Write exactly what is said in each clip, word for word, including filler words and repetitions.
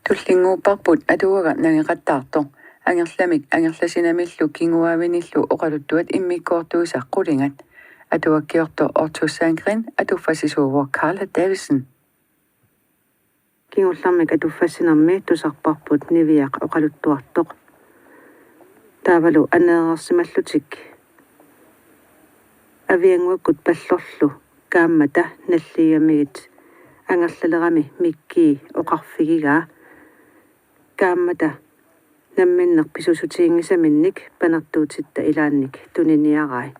Tullinnguupparput atuagaq nangeqattaartoq. Angerlamik Angerlasinamillu kinguaavinillu oqaluttuat immikkoortuisa qulingat. Atuakkiortoq Otto Sandgreen, atuffassisuuvoq Karla Davidsen. Kingullermik atuffassinermi tusarparput Niviaq oqaluttuartoq. Taavalu aneersimallutik Aviannguakkut Pallorlu kaammata nalligamigit angerlalerami Mikki oqarfigigaa. Kaammata namminneq pisuussutiginngisaminnik panertuutitta ilaannik tuniniarai.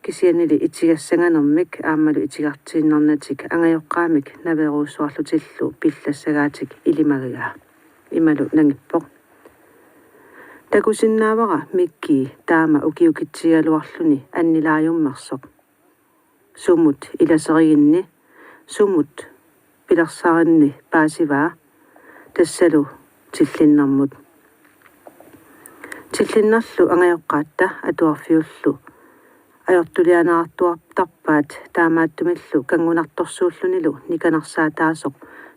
Kisiannili itigassanganermik aammalu itigartiinnarnatik angajoqqaamik naveerujussuarlutillu pillassagaatik ilimagigaa. Imalu nangippoq: Takusinnaavara Mikki taama ukiukitsigigaluarluni annilaajummersoq. Sumut ilaseriginni, sumut pilersarinni paasivaa, tassalu tillinnermut. Tillinnerlu angajoqqaatta atuarfiullu ajortulianerartuartarpaat taamaattumillu kanngunartorsuullunilu nikanarsaataasoq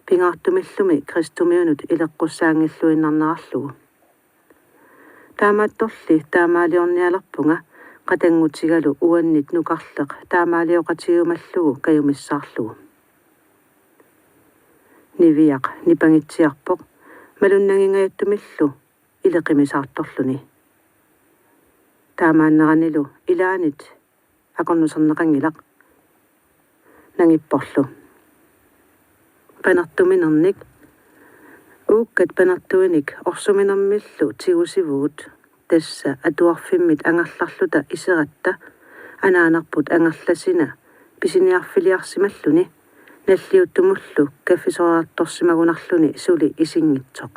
pingaartumillumi kristumiunut ileqqussaanngilluinnarnerarlugu. Taamaattorli taamaaliornialerpunga qatanngutigalu uannit nukarleq taamaalioqatigiumallugu kajumissaarlugu. Niviaq nipangitsiarpoq malunnangingajattumillu ileqimisaartorluni. Taamaanneranilu ilaanit akornuserneqanngilaq. Nangipporlu: Panertuminernik. Uukkat panertuinik orsuminermillu tigusivugut, tassa atuarfimmit angerlarluta iseratta anaanarput Angerlasina pisiniarfiliarsimalluni nalliuttumullu kaffisoraartorsimagunarluni suli isinngitsoq.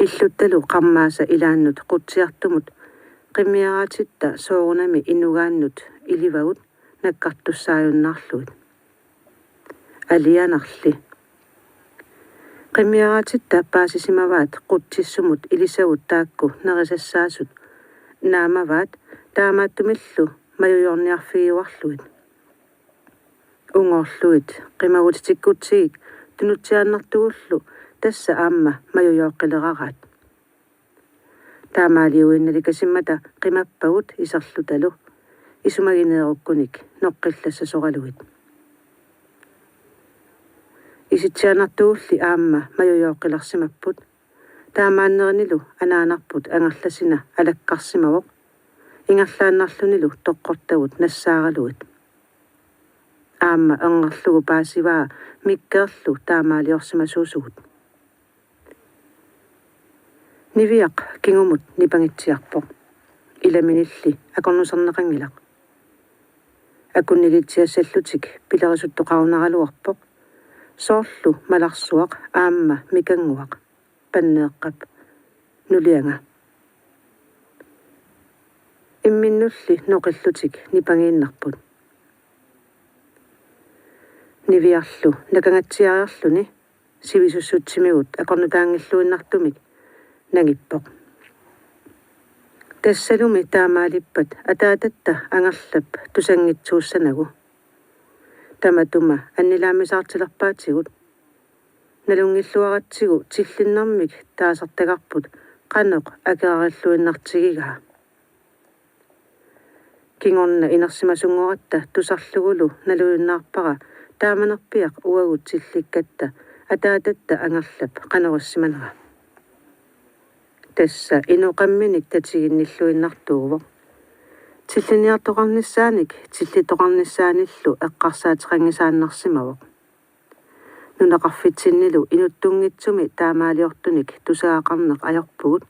Illuttalu qarmaasa ilaannut qutsiartumut qimmiaraatitta soorunami inugaannut ilivagut nakkartussaajunnaarlugit. Alianarli. Qimmiaraatitta paasisimavaat qutsissumut ilisagut taakku nerisassaasut naamavaat taamaattumillu majujoorniarfigiuarlugit. Ungoorlugit qimagutitikkutsigik tunutsiaannartugullu tassa aamma majujooqqileraraat. Taamaaliuinnarikasimmata qimappagut iserlutalu isumagineerukkunik noqqillassasoralugit. Isitsiaannartugulli aamma majujooqqilersimapput. Taamaanneranilu anaanarput Angerlasina alakkarsimavoq. Ingerlaannarlunilu toqqortagut nassaaralugit. Aamma erngerlugu paasivaa Mikkeerlu taamaaliorsimasuusugut. Niviaq kingumut nipangitsiarpoq. Ilaminilli akornuserneqanngilaq. Akunnilitsiassallutik pilerisuttoqarunaraluarpoq. Soorlu Malarsuaq aamma Mikannguaq, Panneeqqap nulianga. Imminnulli noqillutik nipangiinnarput. Niviarlu nakangatsiariarluni sivisussutsimigut akornutaanngilluinnartumik nangippoq: Tassalumi taamaalippat ataatatta Angerlap tusanngitsuussanagu. Tamatuma annilaammisaartilerpaatigut. Nalunngilluaratsigu tillinnermik taasartagarput qanoq akerarilluinnartigigaa. Kingorna inersimasunngoratta tusarlugulu nalujunnaarpara taamanerpiaq uagut tillikkatta ataatatta Angerlap qanorissimanera. Tassa inoqamminik tatiginnilluinnartuuvoq. Tillinniartoqarnissaanik tillittoqarnissaanillu eqqarsaateqanngisaannarsimavoq. Nunaqarfitsinnilu inuttunngitsumi taamaaliortunik tusagaqarneq ajorpugut.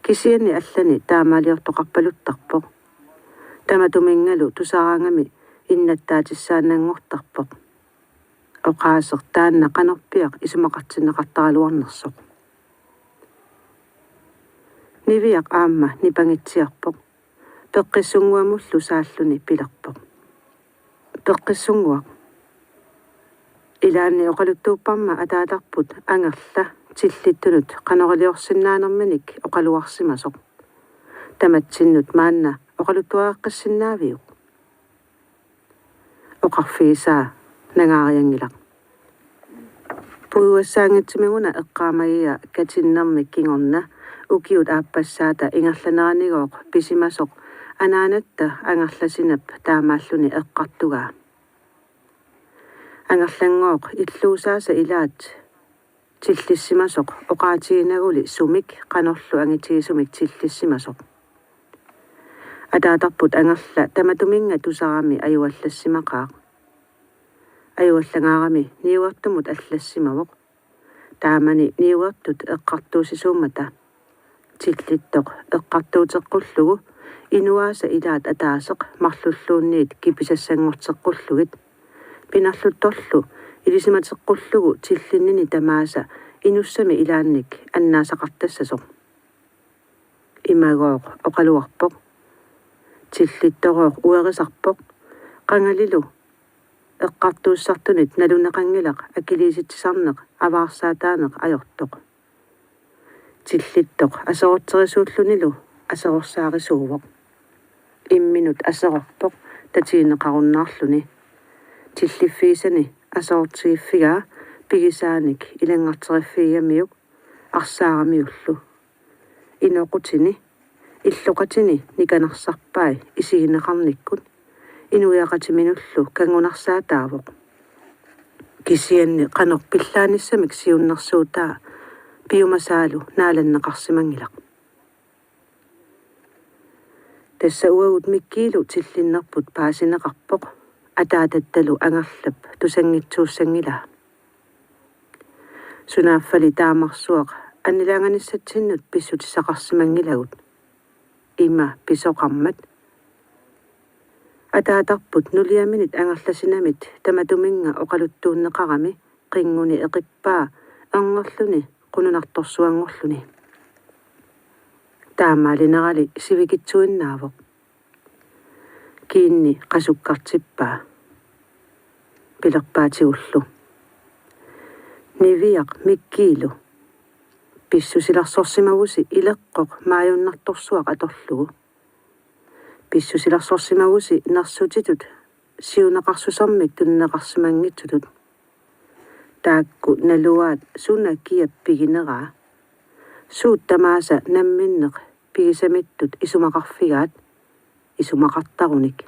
Kisianni allani taamaaliortoqarpaluttarpoq. Tamatuminngalu tusaraangami innattaatissaannanngortarpoq. Oqaaseq taanna qanorpiaq isumaqartinneqartaraluarnersoq. Niviaq aamma nipangitsiarpoq. Peqqissunnguamullu saalluni pilerpoq: Peqqissunnguaq. Ilaanni oqaluttuupparma ataatarput Angerla tillittunut qanoriliorsinnaanerminik oqaluarsimasoq. Tamatsinnut maanna oqaluttuareqqissinnaaviuk? Oqarfigisaa nangaarianngilaq. Uiuassaanngitsumiguna eqqaamagiga katinnermik kingorna ukiut aappassaata ingerlaneranigooq pisimasoq anaanatta Angerlasinap taamaalluni eqqartugaa. Angerlanngooq illuusaasa ilaat tillissimasoq oqaatiginaguli sumik qanorlu angitigisumik tillissimasoq. Ataatarput Angerla tamatuminnga tusarami ajuallassimaqaaq. Ajuallangaarami niuertumut allassimavoq. Taamani niuertut eqqartuussisuummata. Tillittoq eqqartuuteqqullugu inuaasa ilaat ataaseq marlulluunniit kipisassanngorteqqullugit. Pinarluttorlu ilisimateqqullugu tillinnini tamaasa inussami ilaannik annaasaqartassasoq. Imagooq oqaluarpoq. Tillittorooq uerisarpoq. Qangalilu eqqartuussisartunit naluneqanngilaq akiliisitsisarneq avaarsaataaneq ajortoq. Tillittoq aserorterisuullunilu aserorsaarisuuvoq. Imminut aserorpoq tatigineqarunnaarluni. Tilliffigisani aserortigiffigaa pigisaanik ilanngarteriffigigamiuk arsaaramiullu. Inoqutini illoqatini nikanarsarpai isigineqarnikkut inuiaqatiminullu kanngunarsaataavoq. Kisianni qanoq pillaanissamik siunnersuutaa piumasaalu naalanneqarsimanngilaq. Tassa uagut Mikkiilu tillinnerput paasineqarpoq, ataatattalu Angerlap tusanngitsuussanngilaa. Sunaaffali taamarsuaq annilaanganissatsinnut pissutissaqarsimanngilagut. Ima pisoqarmat. Ataatarput nuliaminit Angerlasinamit tamatuminnga oqaluttuunneqarami qinnguni eqippaa erngerluni qununartorsuanngorluni. Taamaalinerali sivikitsuinnaavoq. Kiinni qasukkartippaa. Pilerpaatigullu: Niviaq Mikkiilu. Pissusilersorsimavusi ileqqoq maajunnartorsuaq atorlugu. Pissusilersorsimavusi nersutitut siuneqarsusermik tunineqarsimanngitsutut. Taakku naluaat suna kiap pigineraa. Suut tamaasa namminneq pigisamittut isumaqarfigaat, isumaqartarunik.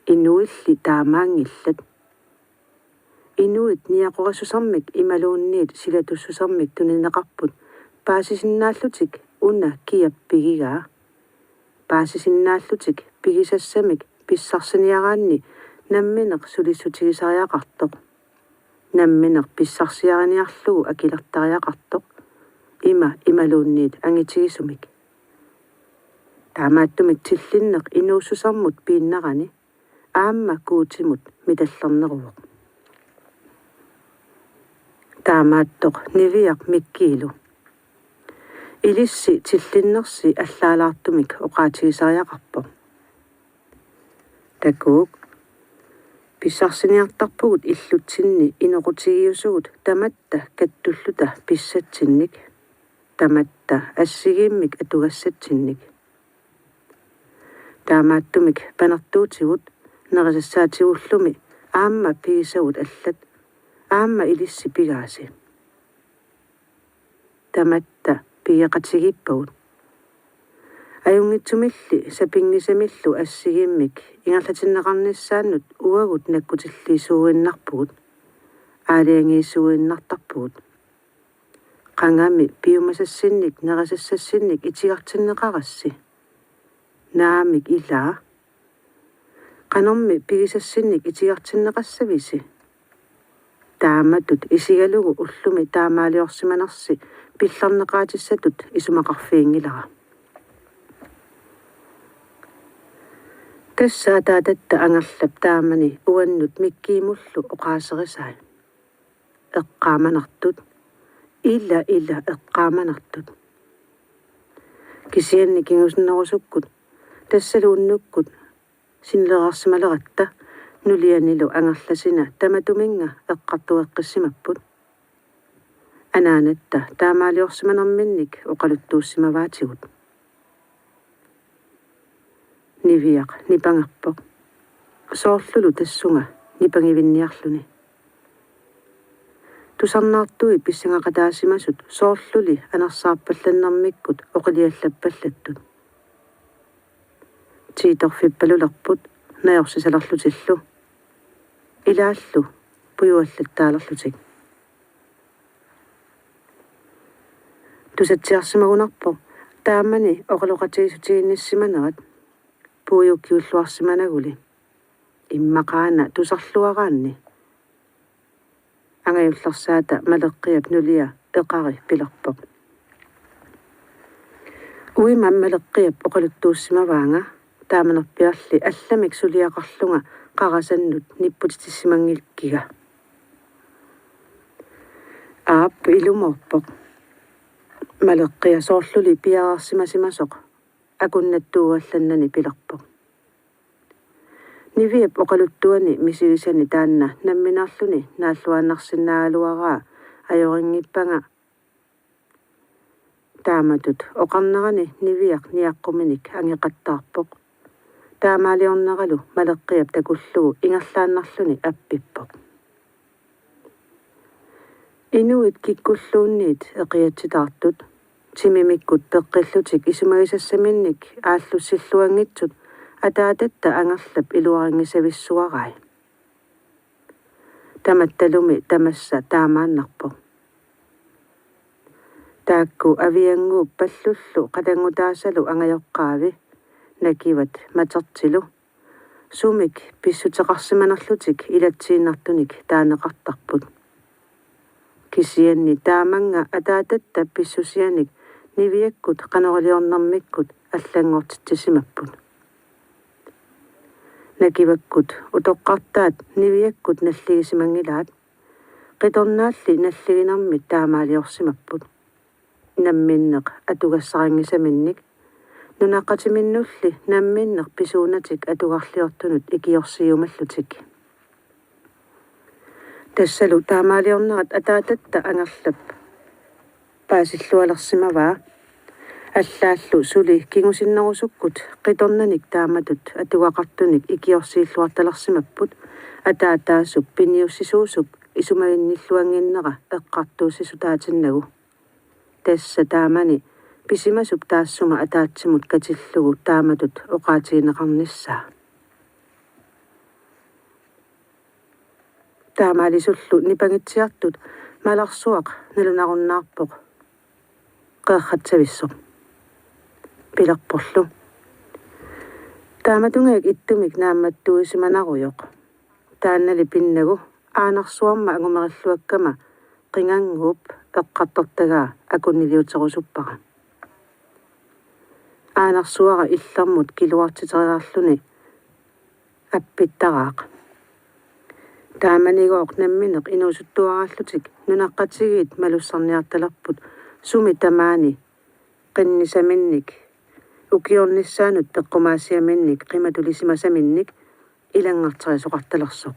Inuilli taamaanngillat. Inuit niaqorissusermik imaluunniit silatussusermik tunineqarput paasisinnaallutik una kiap pigigaa. Paasisinnaallutik pigisassamik pissarsiniaraanni nammineq sulissutigisariaqartoq. Nammineq pissarsiariniarlugu akilertariaqartoq. Ima imaluunniit angitigisumik. Taamaattumik tillinneq inuussusermut piinnarani aamma Guutimut mitallerneruvoq. Taamaattoq Niviaq Mikkiilu. Ilissi tillinnersi allaalaartumik oqaatigisariaqarpoq. Takuuk: Pissarsiniartarpugut illutsinni inoqutigiusugut tamatta kattulluta pissatsinnik, tamatta assigiimmik atugassatsinnik. Taamaattumik panertuutigut nerisassaatigullu aamma pigisagut allat, aamma ilissi pigaasi. Tamatta pigeqatigiippagut. Ajunngitsumilli sapinngisamillu assigiimmik ingerlatinneqarnissaannut uagut nakkutilliisuuinnarpugut, aalajangiisuuinnartarpugut. Qangami piumasassinnik nerisassassinnik itigartinneqarassi? Naamik ilaa. Qanormi pigisassinnik itigartinneqassavisi? Taamatut isigalugu ullumi taamaaliorsimanersi pillarneqaatissatut isumaqarfiginngilara. Tassa ataatatta Angerlap taamani uannut Mikkiimullu oqaaserisai: Eqqaamanartut. Ila, ila, eqqaamanartut. Kisianni kingusinnerusukkut, tassalu unnukkut sinilereersimaleratta, nulianilu Angerlasina tamatuminnga eqqartueqqissimapput. Anaanatta taamaaliorsimanerminnik oqaluttuussimavaatigut. Niviaq nipangerpoq, soorlulu tassunga nipangivinniarluni. Tusarnaartui pissangaqataasimasut soorluli anersaarpallannermikkut oqiliallappallattut. Tiitorfippalulerput najorsisalerlutillu. Ilaallu pujuallattaalerlutik. Tusatsiarsimagunarpoq taamani oqaloqatigiissutiginnissimanerat puigukkiulluarsimanaguli. Immaqaana tusarluaraanni. Angajullersaata Maleqqiap nulia Eqari pilerpoq: Uima Maleqqiap oqaluttuussimavaanga, taamanerpiarli allamik suliaqarlunga qarasannut nipputitsissimanngikkiga. Aap, ilumoorpoq. Maleqqia soorluli piareersimasimasoq akunnattuuallannani pilerpoq. Niviap oqaluttuani misigisani taanna nammineerluni naalluaannarsinnaagaluaraa ajorinngippaanga. Taamatut oqarnerani Niviaq niaqquminik angeqattaarpoq. Taamaaliorneralu Maleqqiap takullugu ingerlaannarluni appippoq. Inuit kikkulluunniit eqiatsitaartut, timimikkut peqqillutik isumagisassaminnik aallussilluanngitsut ataatatta Angerlap iluarinngisavissuarai. Tamattalumi tamassa taamaannarpoq. Taakku Aviannguup Pallullu qatanngutaasalu angajoqqaavi, nakivat Matertilu, sumik pissuteqarsimanerlutik ilatsiinnartunik taaneqartarput. Kisianni taamannga ataatatta pissusianik Niviakkut qanoriliornermikkut allanngortitsisimapput. Nakivakkut utoqqartaat Niviakkut nalligisimanngilaat, qitornaalli nalliginermit taamaaliorsimapput. Namminneq atugassarinngisaminnik, nunaqqatiminnulli namminneq pisuunatik atugarliortunut ikiorsiiumallutik. Tassalu taamaaliornerat ataatatta Angerlap paasillualersimavaa. Allaallu suli kingusinnerusukkut qitornanik taamatut atugaqartunik ikiorsiilluartalersimapput, ataataasup piniussisuusup isumaginnilluannginnera eqqartuussisutaatinnagu. Tassa taamani pisimasup taassuma ataatsimut katillugu taamatut oqaatigineqarnissaa. Taamaalisullu nipangitsiartut Malarsuaq nalunarunnaarpoq: Qeerratsavissoq, pilerporlu. Taamatungaak ittumik naammattuusimanarujoq. Taannali pinnagu Aanarsuarma angumerilluakkama Qingannguup eqqartortagaa akunniliuterusuppara. Aanarsuara illermut kiluartiteriarluni appittaraaq. Taamanigooq namminneq inuusuttuaraallutik nunaqqatigiit malussarniartalerput sumi tamaani qinnisaminnik, ukiornissaanut peqqumaasiaminnik qimatulisimasaminnik ilanngarterisoqartalersoq.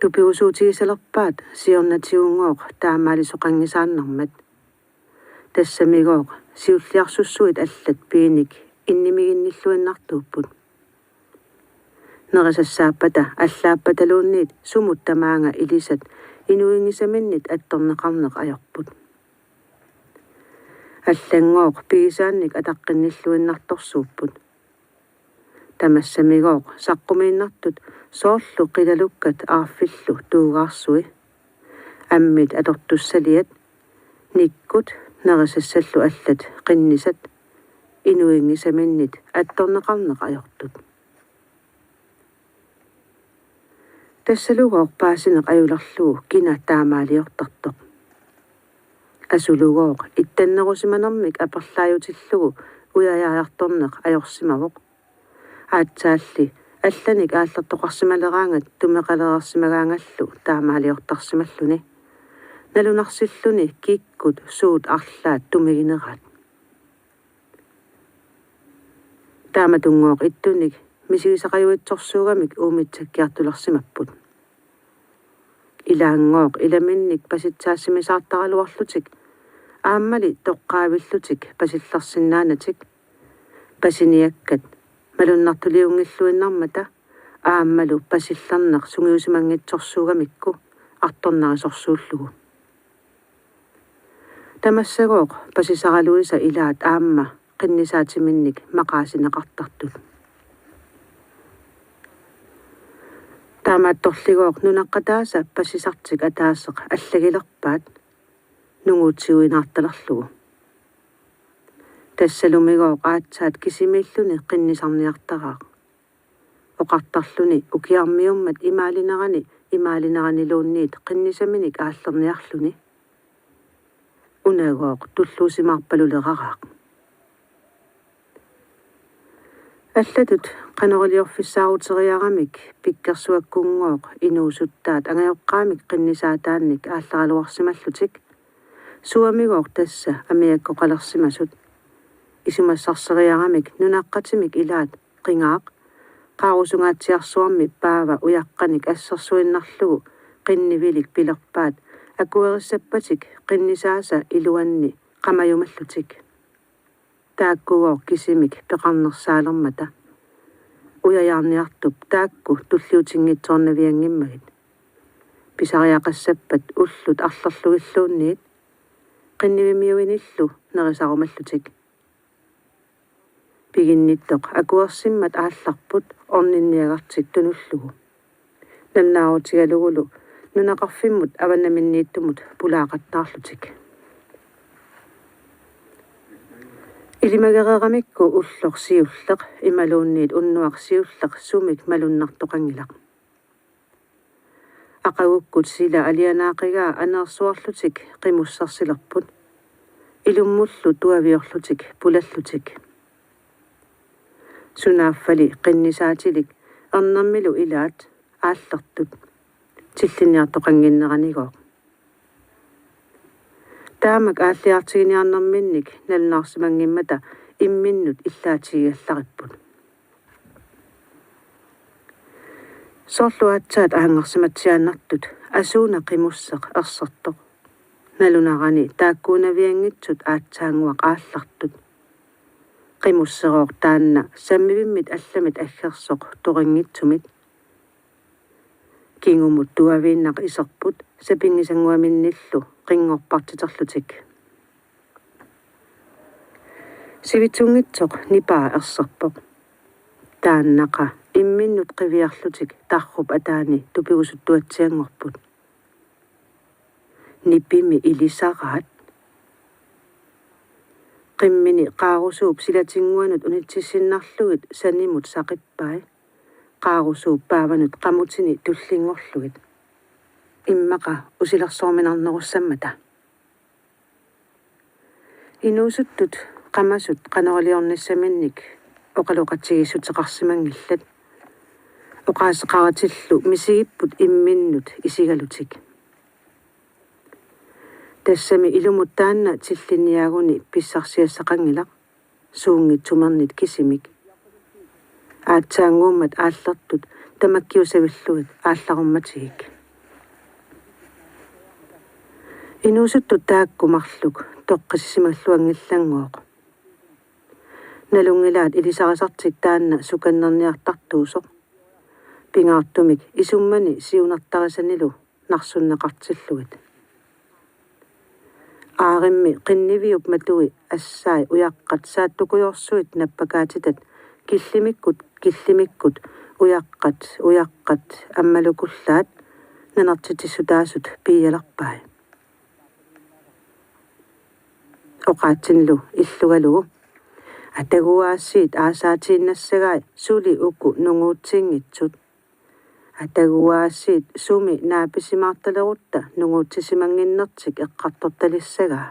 Tupigusuutigisalerpaat siornatigunngooq taamaalisoqanngisaannarmat. Tassamigooq siulliarsussuit allat piinik innimiginnilluinnartuupput. Nerisassaappata allaappataluunniit sumut tamaanga ilisat inuinngisaminnit attorneqarneq ajorput. Allanngooq pigisaannik ataqqinnilluinnartorsuupput. Tamassamigooq saqqumiinnartut soorlu qilalukkat aarfillu tuugaarsui. Ammit atortussaliat, nikkut nerisassallu allat qinnisat inuinngisaminnit attorneqarneq ajortut. Tassalugooq paasineq ajulerlugu kina taamaaliortartoq. Asulugooq ittannerusimanermik aperlaajutillugu ujajaajartorneq ajorsimavoq. Aatsaalli allanik aallertoqarsimaleraangat tumeqalereersimagaangallu taamaaliortarsimalluni. Nalunarsilluni kikkut suut arlaat tumigineraat. Taamatunngooq ittunik misigisaqajuitsorsuugamik uumitsakkiartulersimapput. Ilaanngooq ilaminnik pasitsaassimisaartaraluarlutik aammali toqqaavillutik pasillersinnaanatik, pasiniakkat malunnartuliunngilluinnarmata aammalu pasillerneq sungiusimanngitsorsuugamikku artornarisorsuullugu. Tamassagooq pasisaraluisa ilaat aamma qinnisaatiminnik maqaasineqartartut. Taamaattorligooq nunaqqataasa pasisartik ataaseq allagilerpaat nunguutsiguinaartalerlugu. Tassalumigooq aatsaat kisimiilluni qinnisarniartaraaq. Oqartarluni ukiarmiummat imaalinerani imaalineraniluunniit qinnisaminik aallerniarluni. Unagooq tulluusimaarpaluleraraaq. Allatut qanoriliorfissaaruteriaramik pikkersuakkunngooq inuusuttaat angajoqqaamik qinnisaataannik aallaraluarsimallutik. Suamigooq tassa amiakkoqalersimasut. Isumassarseriaramik nunaqqatimik ilaat Qingaaq qaarusungaatsiarsuarmi paava ujaqqanik assersuinnarlugu qinnivilik pilerpaat akuerissappatik qinnisaasa iluanni qamajumallutik. Taakkugooq kisimik peqarnersaalermata. Ujajaarniartup taakku tulliutinngitsoornavianngimmagit. Pisariaqassappat ullut arlerlugilluunniit qinnivimmiuinillu nerisarumallutik. Piginnittoq akuersimmat aallarput orninniagartik tunullugu. Nalunaarutigalugulu nunaqarfimmut avannaminniittumut pulaaqattaarlutik. Ilimagereeramikku ulloq siulleq imaluunniit unnuaq siulleq sumik malunnartoqanngilaq. Aqagukkut sila alianaaqigaa aneersuarlutik qimussersilerput. Ilummullu tuaviorlutik pulallutik. Sunaaffali qinnisaatilik ernermilu ilaat aallertut tillinniartoqannginneranigooq. Taamak aalliartiginiarnerminnik nalunaarsimanngimmata imminnut illaatigiallaripput. Soorlu aatsaat aanngarsimatsiaannartut asuuna qimusseq ersertoq. Nalunarani taakkuunavianngitsut aatsaannguaq aallartut. Qimusserooq taanna sammivimmit allamit aggersoq torinngitsumit. Kingumut tuaviinnaq iserput sapinngisannguaminnillu qinngorpartiterlutik. Sivitsunngitsoq nipaa erserpoq. Taannaqa imminnut qiviarlutik tarrup ataani tupigusuttuatsianngorput. Nipimi ilisaraat. Qimmini qaarusuup silatinnguanut unitsissinnarlugit sanimut saqippai. Qaarusuup paavanut qamutini tullinngorlugit. Immaqa usilersorminarnerussammata. Inuusuttut qamasut qanoriliornissaminnik oqaloqatigiissuteqarsimanngillat. Oqaaseqaratillu misigipput imminnut isigalutik. Tassami ilumut taanna tillinniaguni pissarsiassaqanngilaq, suunngitsumernit kisimik. Aatsaannguummat aallertut tamakkiusavillugit aallarummatigik. Inuusuttut taakku marluk toqqissisimalluanngillanngooq. Nalunngilaat ilisarisartik taanna sukannerniartartuusoq. Pingaartumik isummani siunertarisanilu narsunneqartillugit. Aarimmi qinniviup matui assai ujaqqat saattukujorsuit nappakaatitat killimikkut, killimikkut, ujaqqat, ujaqqat, ammalukullaat nanertitsissutaasut piialerpai. Oqaatsinilu illugalugu: Ataguaasiit aasaatiinnassagai suli uku nunguutsinngitsut. Ataguaasiit sumi naapisimaartalerutta nunguutsisimannginnertik eqqartortalissagaa.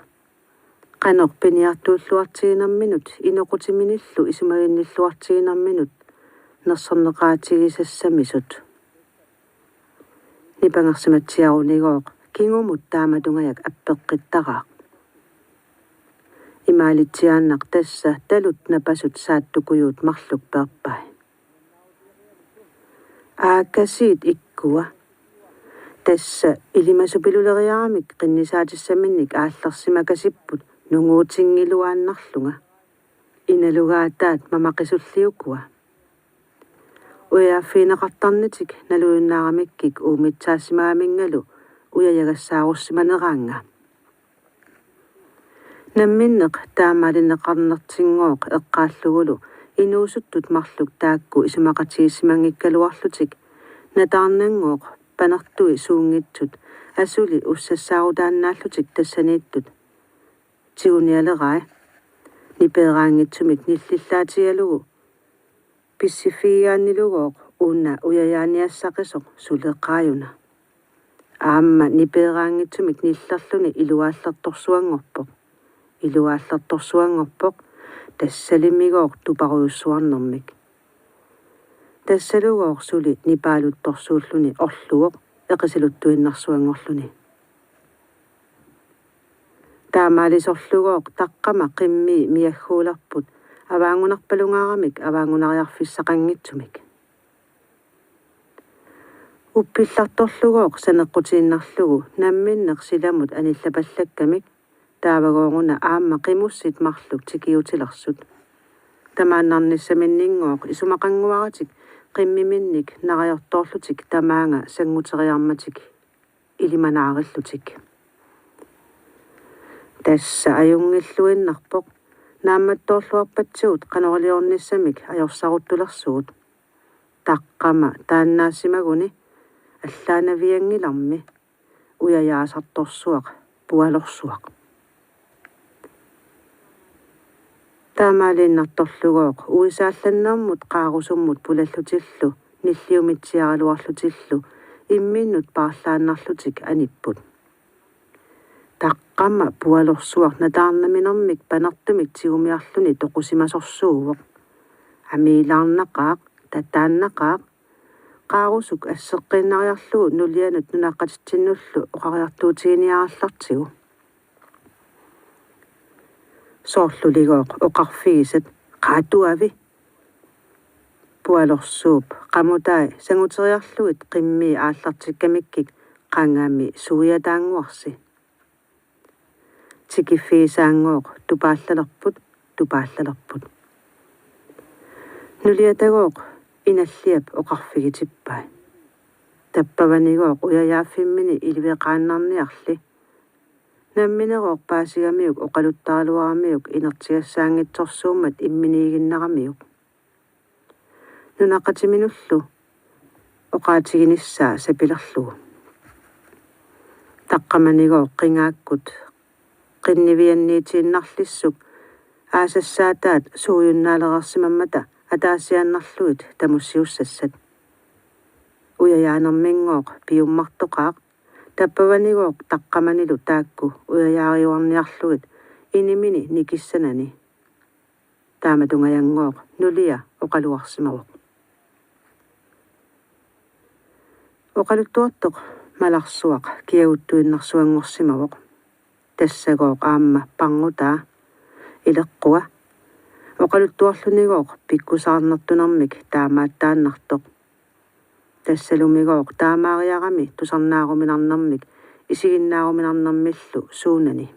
Qanoq piniartuulluartiginerminut inoqutiminillu isumaginnilluartiginerminut nersorneqaatigisassamisut. Nipangersimatsiarunigooq kingumut taamatungajak appeqqittaraaq. Imaalitsiaannaq tassa talut napasut saattukujuut marluk peerpai. Aakkasiit ikkua. Tassa ilimasupiluleriaramik qinnisaatissaminnik aallersimakasipput nunguutinngiluaannarlunga. Inalugaataat mamaqisulliukua. Ujaaffigineqartarnitik nalujunnaaramikkik uumitsaassimagaminngalu ujajagassaarussimanneraanga. Namminneq taamaalineqarnertinngooq eqqaallugulu inuusuttut marluk taakku isumaqatigiissimanngikkaluarlutik nataarnanngooq panertui suunngitsut asuli ussassaarutaannaallutik tassaniittut tigunialerai. Nipeeraanngitsumik nillillaatigalugu pissiffigigaannilugooq una ujajaaniassaqisoq suleqaajuna. Aamma nipeeraanngitsumik nillerluni iluaallertorsuanngorpoq. Iluaallertorsuanngorpoq tassalimigooq tuparujussuarnermik. Tassalugooq suli nipaaluttorsuulluni orlugoq eqisaluttuinnarsuanngorluni. Taamaalisorlugooq taqqama qimmii miagguulerput avaanngunarpalungaaramik avaanngunariarfissaqanngitsumik. Uppillartorlugooq saneqqutiinnarlugu namminneq silamut anillapallakkamik taavagooruna aamma qimussit marluk tikiutilersut. Tamaannarnissaminninngooq isumaqannguaratik qimmiminnik nariortoorlutik tamaanga sannguteriarmatik ilimanaarillutik. Tassa ajunngilluinnarpoq naammattoorluarpatsigut qanoq iliornissamik ajorsaruttulersugut. Taqqama taannaassimaguni allaanavianngilarmi ujajaasartorsuaq pualorsuaq. Taamaaliinnartorlugooq uisaallannermut qaarusummut pulallutillu nilliumitsiaraluarlutillu imminnut paarlaannarlutik anipput. Taqqama pualorsuaq nataarnaminermik panertumik tigumiarluni toqusimasorsuuvoq. Amiilaarnaqaaq, tataannaqaaq, qaarusuk asseqqiinnariarlugu nulianut nunaqqatitsinnullu oqariartuutiginiarallartigu. Soorluligooq oqarfigisat: "Qaatuavi!" Pualorsuup qamutai sanguteriarlugit qimmii aallartikkamikkik qangami suiataannguarsi. Tikiffigisaanngooq tupaallalerput, tupaallalerput. Nuliatagooq Inalliap oqarfigitippai. Tappavanigooq ujajaaffimminni iliveqaannarniarli. Namminerooq paasigamiuk oqaluttaraluaramiuk inertigassaanngitsorsuummat imminiiginnaramiuk. Nunaqqatiminullu oqaatiginissaa sapilerlugu. Taqqamanigooq qingaakkut qinnivianniitiinnarlissuk aasassaataat suujunnaalersimammata ataasiaannarlugit tamussiussassat. Ujajaanerminngooq piummartoqaaq, tappavanigooq taqqamanilu taakku ujajaariuarniarlugit inimini nikissanani. Taamatungajanngooq nulia oqaluarsimavoq. Oqaluttuartoq malarsuaq kiaguttuinnarsuanngorsimavoq. Tassagooq aamma parngutaa, ileqqua. Oqaluttuarlunigooq pikkusaarnertunermik taamaattaannartoq. Tassalumigooq taamaariarami tusarnaaruminarnermik isiginnaaruminarnermillu suunani.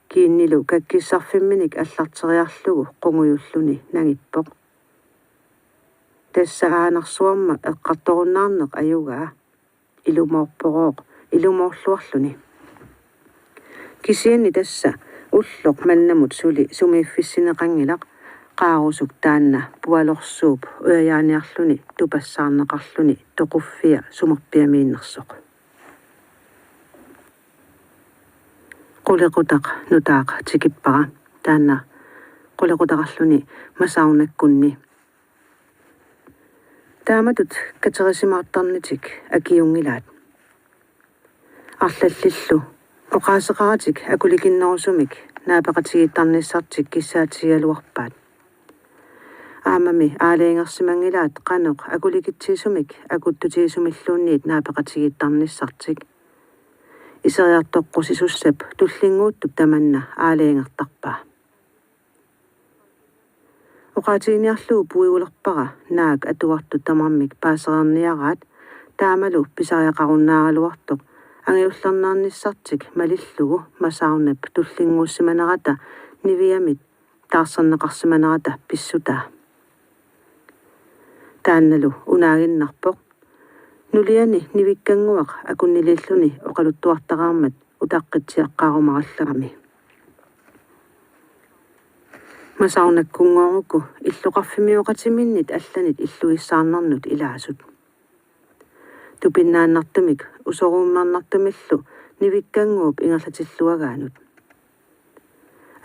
Kiinnilu kakkissarfimminik allarteriarlugu qungujulluni nangippoq. Tassa aanarsuarma eqqartorunnaarneq ajugaa. Ilumoorporooq ilumoorluarluni. Kisianni tassa ulloq mannamut suli sumiiffissineqanngilaq qaarusuk taanna pualorsuup ujajaaniarluni tupassaarneqarluni toquffia sumerpiamiinnersoq. Qulequtaq nutaaq tikippara, taanna qulequtaqarluni Masaunakkunni. Taamatut katerisimaartarnitik akiunngilaat. Arlallillu oqaaseqaratik akulikinnerusumik naapeqatigiittarnissartik kissaatigigaluarpaat. Aammami aalajangersimanngilaat qanoq akulikitsigisumik akuttutigisumilluunniit naapeqatigiittarnissartik. Iseriartoqqusisussap tullinnguuttup tamanna aalajangertarpaa. Oqaatiginiarlugu puigulerpara naak atuartut tamarmik paasereerniaraat, taamalu pisariaqarunnaaraluartoq angajullernernissartik malillugu Masaunap tullinnguussimanerata Niviamit taarserneqarsimanerata pissutaa. Taannalu unaaginnarpoq. Nuliani nivikkannguaq akunniliilluni oqaluttuartaraarmat utaqqitsiaqqaarumarallagami. Masarunakkunngooruku illoqarfimioqatiminnit allanit illuissaarnernut ilaasut. Tupinnaannartumik usoruummernartumillu nivikkannguup ingerlatilluagaanut.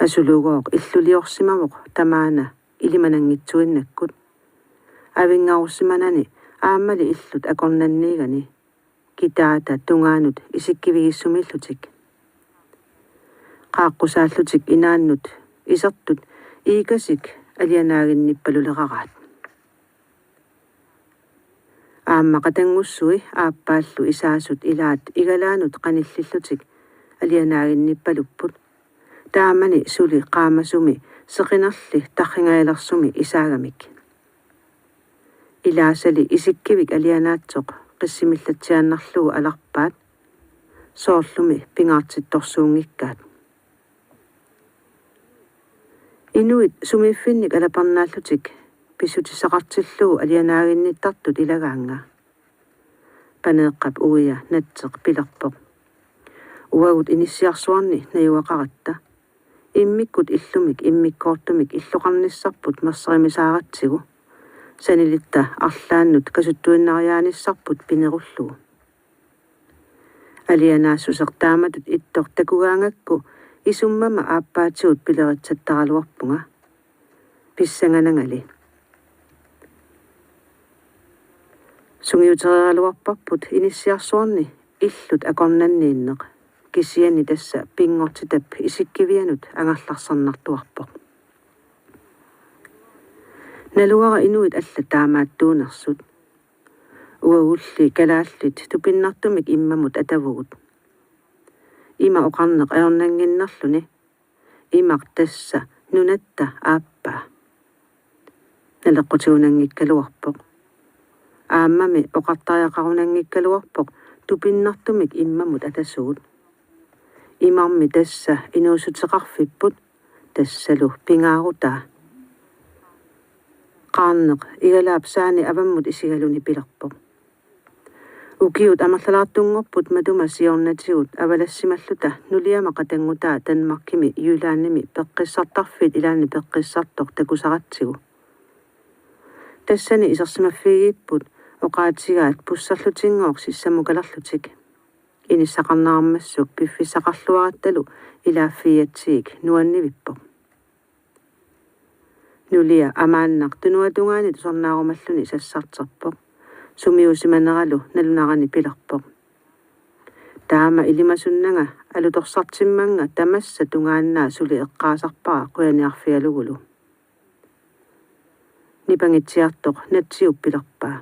Asulugooq illuliorsimavoq tamaana ilimananngitsuinnakkut. Avinngarussimanani aammali illut akornanniigani. Kitaata tungaanut isikkivigissumiillutik. Qaaqqusaallutik inaannut isertut iikasik alianaaginnippaluleraat. Aamma qatanngussui aappaallu isaasut ilaat igalaanut qanillillutik alianaaginnippalupput. Taamani suli qaamasumi seqinerli tarringajalersumi isaagamik. Ilaasali isikkivik alianaatsoq qissimillatsiaannarlugu alarpaat, soorlumi pingaartittorsuunngikkaat. Inuit sumiiffinnik alapernaallutik pissutissaqartillugu alianaaginnittartut ilagaannga. Paneeqqap uia Natseq pilerpoq: Uagut inissiarsuarni najugaqaratta. Immikkut illumik immikkoortumik illoqarnissarput merserimisaaratsigu. Sanilitta arlaannut kasuttuinnariaanissarput pinerullugu. Alianaassuseq taamatut ittoq takugaangakku isummama aappaatigut pileritsattaraluarpunga. Pissanganangali. Sungiutereeraluarparput inissiarsuarni illut akornanniinneq, kisianni tassa pinngortitap isikkivianut angerlarsarnartuarpoq. Naluara inuit allat taamaattuunersut. Uagulli kalaallit tupinnartumik immamut atavugut. Ima oqarneq ajornannginnerluni: Imaq tassa nunatta aappaa. Naleqqutigunanngikkaluarpoq. Aammami oqartariaqarunanngikkaluarpoq tupinnartumik immamut atasugut. Imarmi tassa inuussuteqarfipput, tassalu pingaarutaa. Qaarneq igalaap saani avammut isigaluni pilerpoq: Ukiut amerlalaartunngorput matuma siornatigut avalassimalluta nuliama qatanngutaa Danmarkimi Jyllandimi peqqissartarfiit ilaanni peqqissartoq takusaratsigu. Tassani isersimaffigigipput oqaatigaat pussarlutinngooq sissamukalerlutik. Inissaqarnerarmassuk piffissaqarluarattalu ilaaffigigatsigik nuannivippoq. Nulia Amaannaq tunuatungaani tusarnaarumalluni sassarterpoq, sumiusimaneralu nalunarani pilerpoq: Taama ilimasunnanga alutorsartimmannga tamassa tungaannaa suli eqqaasarpara qujaniarfigalugulu. Nipangitsiartoq Natsiup pilerpaa: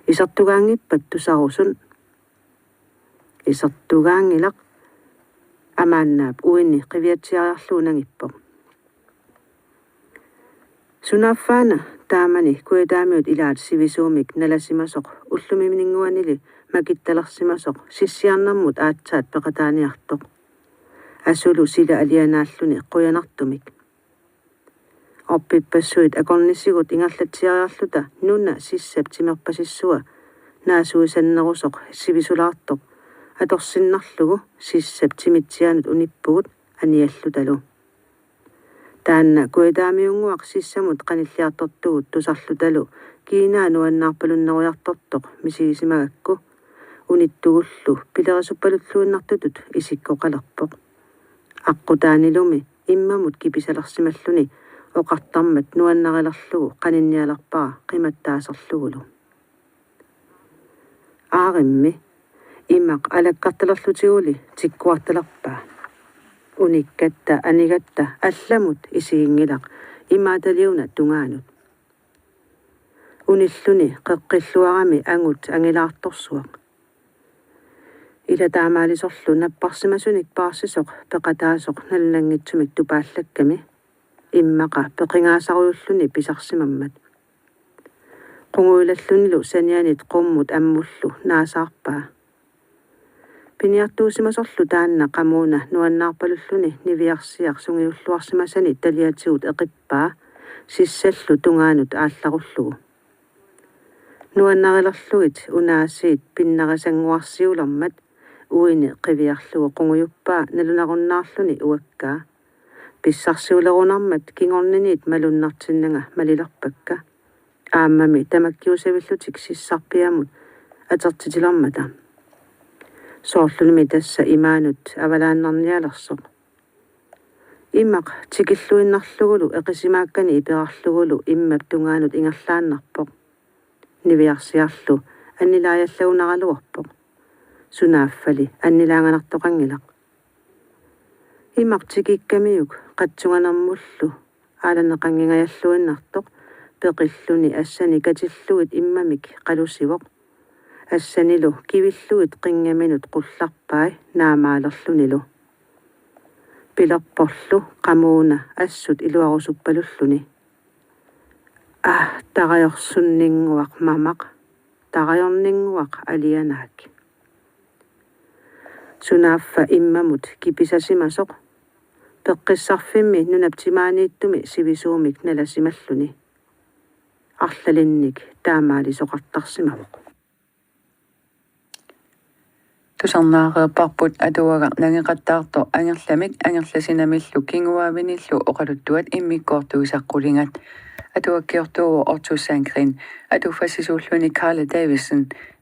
Isertugaanngippat tusarusun? Isertugaanngilaq, Amaannaap uini qiviatsiariarlugu nangippoq. Sunaaffaana taamani kujataamiut ilaat sivisuumik nalasimasoq ullumininnguanili makittalersimasoq sissiarnermut aatsaat peqataaniartoq. Asulu sila alianaalluni qujanartumik. Orpippassuit akornisigut ingerlatsiariarluta nuna sissap timerpasissua naasuisannerusoq sivisulaartoq atorsinnarlugu sissap timitsianut unippugut aniallutalu. Taanna kujataamiunnguaq sissamut qanilliartortugut tusarlutalu kiinaa nuannaarpalunnerujortortoq misigisimagakku unittugullu pilerisuppalulluinnartutut isikkoqalerpoq. Aqqutaanilumi immamut kipisalersimalluni oqartarmat nuannarilerlugu qaninnialerpara qimattaaserlugulu. Aarimmi imaq alakkartalerlutiguli tikkuartalerpaa. Unikkatta anigatta allamut isiginngilaq imaataliuna tungaanut. Unilluni qeqqilluarami angut angilaartorsuaq. Ila taamaalisorlu napparsimasunik paarsisoq peqataasoq nalunanngitsumik tupaallakkami, immaqa peqingaasarujulluni pisarsimammat. Qungujulallunilu sanianit qummut ammullu naasaarpaa. Piniartuusimasorlu taanna qamuuna nuannaarpalulluni niviarsiaq sungiulluarsimasani taliatigut eqippaa sissallu tungaanut aallarullugu. Nuannarilerlugit unaasiit pinnarisannguarsiulermat uini qiviarlugu qungujuppaa nalunarunnaarluni uakkaa. Pissarsiulerunarmat kingorniniit malunnartinnanga malilerpakka. Aammami tamakkiusavillutik sissarpiamut atertitilermata. Soorlunimi tassa imaanut avalaannarnialersoq. Imaq tikilluinnarlugulu eqisimaakkani iperarlugulu immap tungaanut ingerlaannarpoq. Niviarsiarlu annilaajallagunaraluarpoq. Sunaaffali annilaanganartoqanngilaq. Imaq tikikkamiuk qatsunganermullu aalaneqanngingajalluinnartoq peqilluni assani katillugit immamik qalusivoq. Assanilu kivillugit qingaminut qullarpai naamaalerlunilu. Pilerporlu qamuuna assut iluarusuppalulluni: Aa, tarajorsunninnguaq mamaq, tarajorninnguaq alianaak. Sunaaffa immamut kipisasimasoq peqqissarfimmi nunap timaaniittumi sivisuumik nalasimalluni. Arlalinnik taamaalisoqartarsimavoq. Tusarnaareerparput atuagaq nangeqattaartoq Angerlamik Angerlasinamillu kinguaavinillu oqaluttuat immikkoortuisa qulingat. Atuakkiortuuvoq Otto Sandgreen, atuffassisuulluni Karla Davidsen,